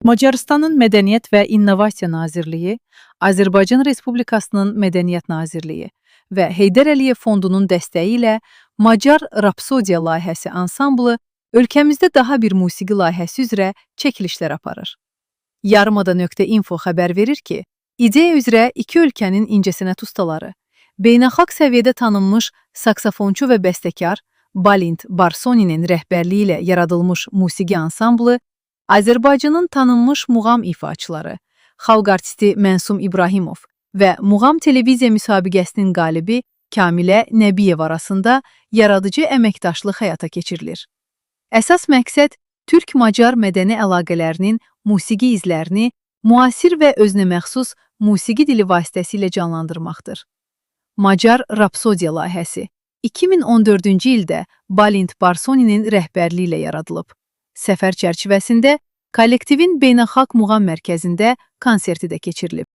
Macarıstanın Mədəniyyət və İnnovasiya Nazirliyi, Azərbaycan Respublikasının Mədəniyyət Nazirliyi və Heydər Əliyev Fondunun dəstəyi ilə Macar Rapsodiya layihəsi ansamblı ölkəmizdə daha bir musiqi layihəsi üzrə çəkilişlər aparır. Yarımada.info xəbər verir ki, ideya üzrə iki ölkənin incəsənət ustaları, beynəlxalq səviyyədə tanınmış saksofonçu və bəstəkar Balint Barsoninin rəhbərliyi ilə yaradılmış musiqi ansamblı Azərbaycanın tanınmış muğam ifaçıları, xalq artisti Mənsum İbrahimov və Muğam televiziya müsabiqəsinin qalibi Kamilə Nəbiyeva arasında yaradıcı əməkdaşlıq həyata keçirilir. Əsas məqsəd türk-macar mədəni əlaqələrinin musiqi izlərini müasir və özünəməxsus musiqi dili vasitəsilə canlandırmaqdır. Macar Rapsodiya layihəsi 2014-cü ildə Balint Barsoninin rəhbərliyi ilə yaradılıb. Səfər çərçivəsində kollektivin Beynəlxalq Muğam Mərkəzində konserti də keçirilib.